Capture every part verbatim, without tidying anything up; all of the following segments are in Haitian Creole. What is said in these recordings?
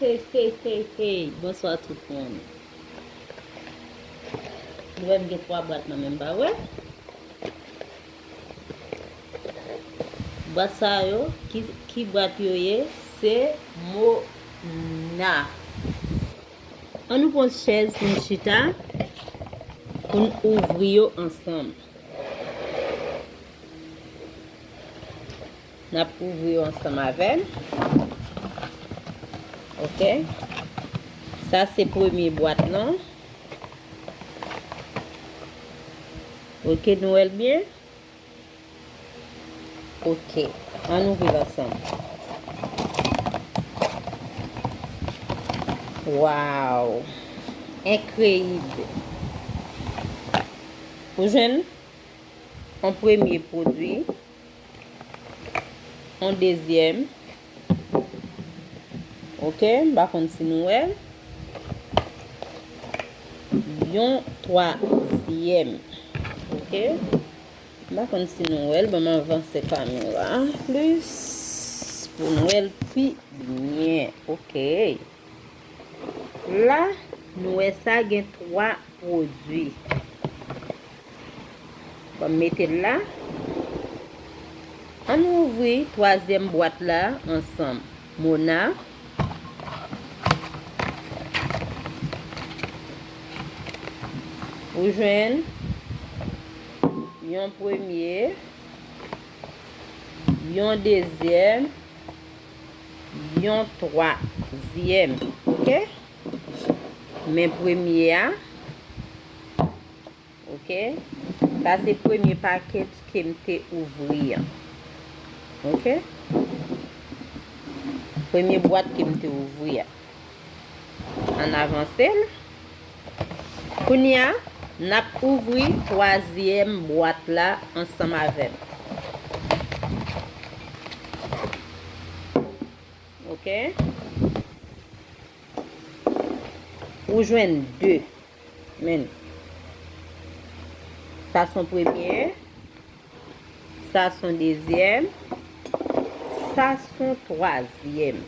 Hey, hey, hey, hey. Bonswa tout moun. Nou wè m gen twa bwat nan men m, pa vre? Bwat sa yo, ki, ki bwat yo ye? Se Mona. An nou pran chèz pou n chita, pou n ouvri yo ansanm. N ap ouvri yo ansanm avè m. Ok. Sa se premye bwat lan. Ok, nou wè l byen? Ok. Ann ouvri l ansanm. Waw! Enkreyib! Ou jwenn yon premye pwodui, yon dezyèm, ok, m pa konn si nou wè l, yon twazyèm, ok. M pa konn si nou wè l, ban m avanse kamera a plis pou n wè l pi byen. Ok. La, nou wè sa gen twa pwodui. Ban m mete l la. Ann ouvri twazyèm bwat la ansanm. Mona. Ou jwenn yon premye, yon dezyèm, yon twazyèm, ok? Men premye a, ok? Sa se premye pakèt ke m te ouvri an. Ok? Premye bwat ke m te ouvri a. Ann avanse l. Kounye a, n ap ouvri twazyèm bwat la ansanm avè m. Ok? Ou jwenn de. Men. Sa se yon premye. Sa se yon dezyèm. Sa se yon twazyèm.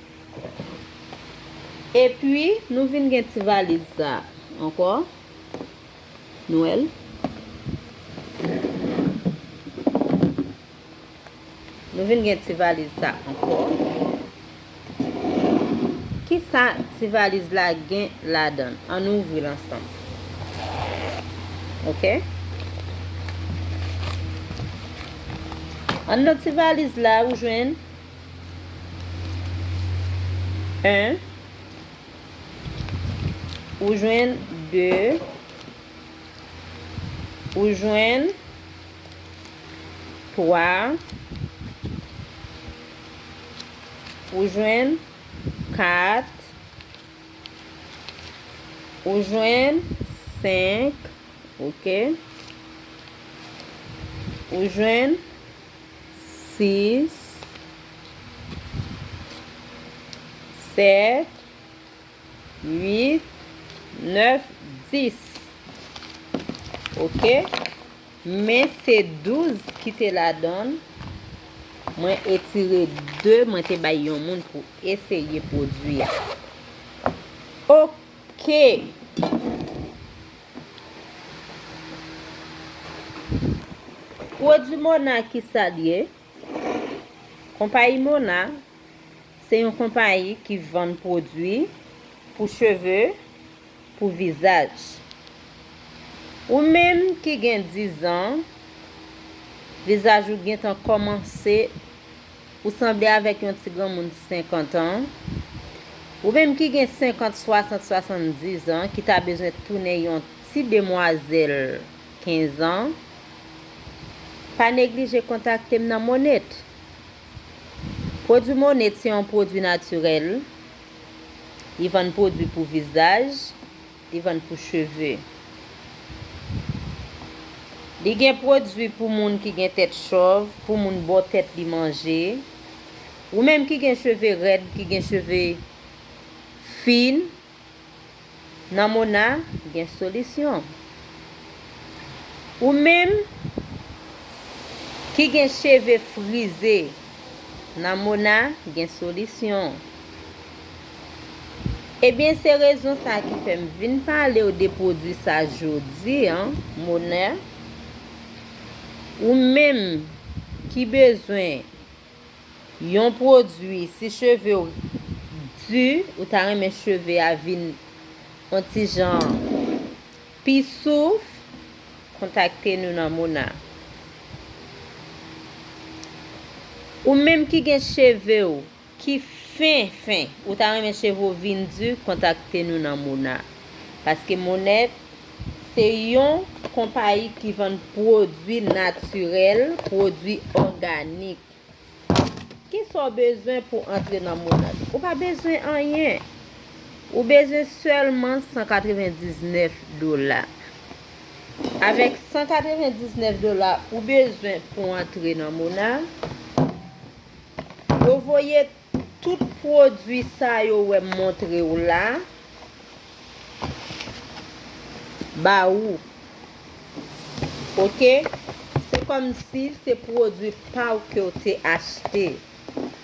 Epi, nou vin gen ti valiz sa ankò. Nou wè l? Nou vin gen ti valiz sa ankò. Kisa ti valiz la gen ladan l? Ann ouvri l ansanm. Ok? Anndan ti valiz la, ou jwenn en, ou jwenn de, ou jwenn twa, ou jwenn kat, ou jwenn senk, ok, ou jwenn sis, sèt, uit, nèf, dis. Ok. Men se douz ki te ladan l. Mwen etire de, mwen te bay yon moun pou eseye pwodui a. Ok. Pwodui Mona, kisa l ye? Konpayi Mona se yon konpayi ki vann pwodui pou cheve, pou vizaj. Ou menm ki gen dizan, vizaj ou gentan kòmanse, ou sanble avèk yon ti granmoun senkant an. Ou menm ki gen senkant, swasant, swasanndizan, ki ta bezwen tounen yon ti demwazèl kenz an, pa neglije kontakte m nan Monét. Pwodui Monét se yon pwodui natirèl. Li vann pwodui pou vizaj, li vann pou cheve. Li gen pwodui pou moun ki gen tèt chòv, pou moun bò tèt li manje. Ou menm ki gen cheve rèd, ki gen cheve fin, nan Mona gen solisyon. Ou menm ki gen cheve frize, nan Mona gen solisyon. Ebyen, se rezon sa ki fè m vin pale w de pwodui sa jodi an, Monè. Ou menm ki bezwen yon pwodui, si cheve w di, ou ta renmen cheve a vin yon ti jan pi souf, kontakte nou nan Mona. Ou menm ki gen cheve w ki fen fen, ou ta renmen cheve w vin di, kontakte nou nan Mona. Paske Monèt se yon konpayi ki vann pwodui natirèl, pwodui òganik. Kisa w bezwen pou antre nan Monat? Ou pa bezwen anyen. Ou bezwen sèlman san katrevendiznèf dola. Avèk san katrevendiznèf dola ou bezwen pou antre nan Mona, yo voye tout pwodui sa yo wè m montre w la ba ou. Oke? Se kòmsi se pwodui pa w ke w te achte.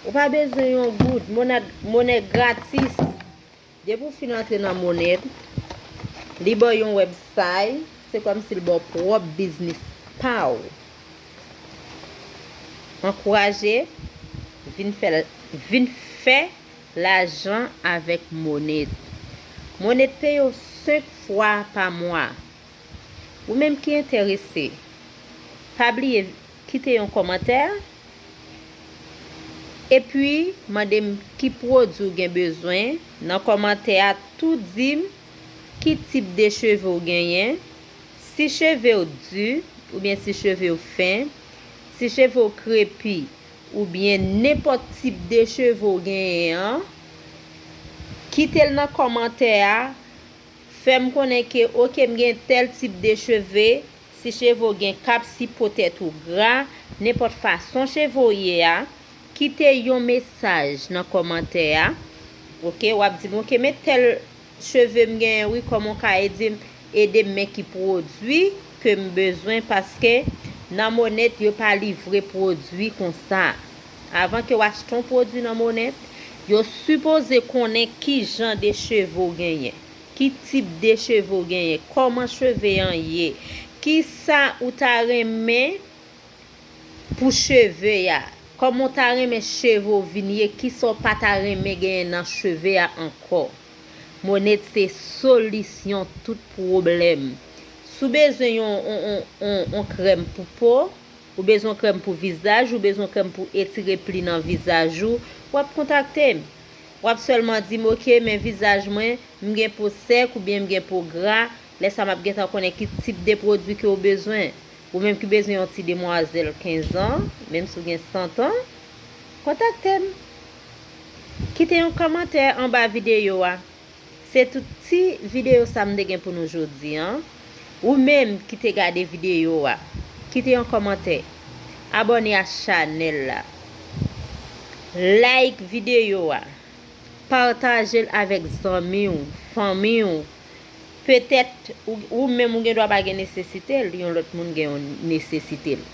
Ou pa bezwen yon goud. Monè, Monè gratis. Depi w fin antre nan Monèt, li ba w yon website, se kòmsi l ba w pwòp biznis pa w. Ankouraje, vin fè, vin fè lajan avèk Monèt. Monèt peye w senk fwa pa mwa. Ou menm ki enterese, pa bliye kite yon kòmantè, epi mande m ki pwodui w gen bezwen. Nan kòmantè a, tou di m ki tip de cheve w genyen, si cheve w di oubyen si cheve w fen, si cheve w krepi oubyen nenpòt tip de cheve w genyen an. Kite l nan kòmantè a, fè m konnen ke, oke, m gen tèl tip de cheve, si cheve w gen kap, si po tèt ou gra, nenpòt fason cheve w ye a, kite yon mesaj nan kòmantè a. Oke, w ap di m, oke, men tèl cheve m genyen wi, kòman w ka ede m, ede m, men ki pwodui ke m bezwen, paske nan Monèt yo pa livre pwodui konsa. Avan ke w achte yon pwodui nan Monèt, yo sipoze konnen ki jan de cheve w genyen, ki tip de cheve w genyen, kòman cheve an ye, kisa ou ta renmen pou cheve a, kòman w ta renmen cheve w vin ye, kisa w pa ta renmen genyen nan cheve a ankò. Monèt se solisyon tout pwoblèm. Si w bezwen yon, yon, yon, yon, yon krèm pou po, ou bezwen krèm pou vizaj, ou bezwen krèm pou etire pli nan vizaj ou, w ap kontakte m. W ap sèlman di m, oke, men vizaj mwen, m gen po sèk oubyen m gen po gra, lè sa m ap gentan konnen ki tip de pwodui ke w bezwen. Ou menm ki bezwen yon ti demwazèl kenz an, menm si w gen santan, kontakte m. Kite yon kòmantè anba videyo a. Se tout ti videyo sa m te gen pou nou jodi an. Ou menm ki te gade videyo a, kite yon kòmantè. Abòne a chanèl la. Like videyo a. Pataje l avèk zanmi w, fanmi w. Petèt, ou, ou menm ou gen dwa pa gen nesesite l, yon lòt moun gen yon nesesite l.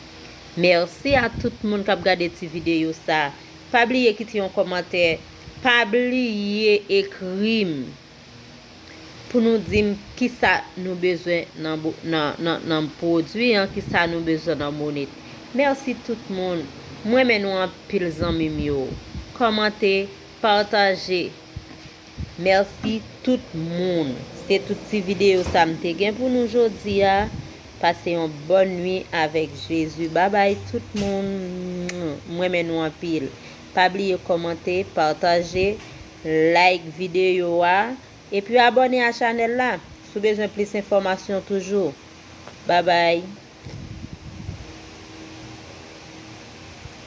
Mèsi a tout moun k ap gade ti videyo sa. Pa bliye kite yon kòmantè. Pa bliye ekri m pou nou di m kisa nou bezwen nan, nan, nan, nan pwodui an, kisa nou bezwen nan Monèt. Mèsi tout moun. M renmen nou anpil, zanmi m yo. Kòmante, pataje. Mèsi tout moun. Se tout ti videyo sa m te gen pou nou jodi a. Pase yon bòn nwi avèk Jezi. Babay tout moun. M renmen nou anpil. Pa bliye kòmante, pataje, like videyo a, epi abòne a chanèl la si w bezwen plis enfòmasyon toujou. Babay.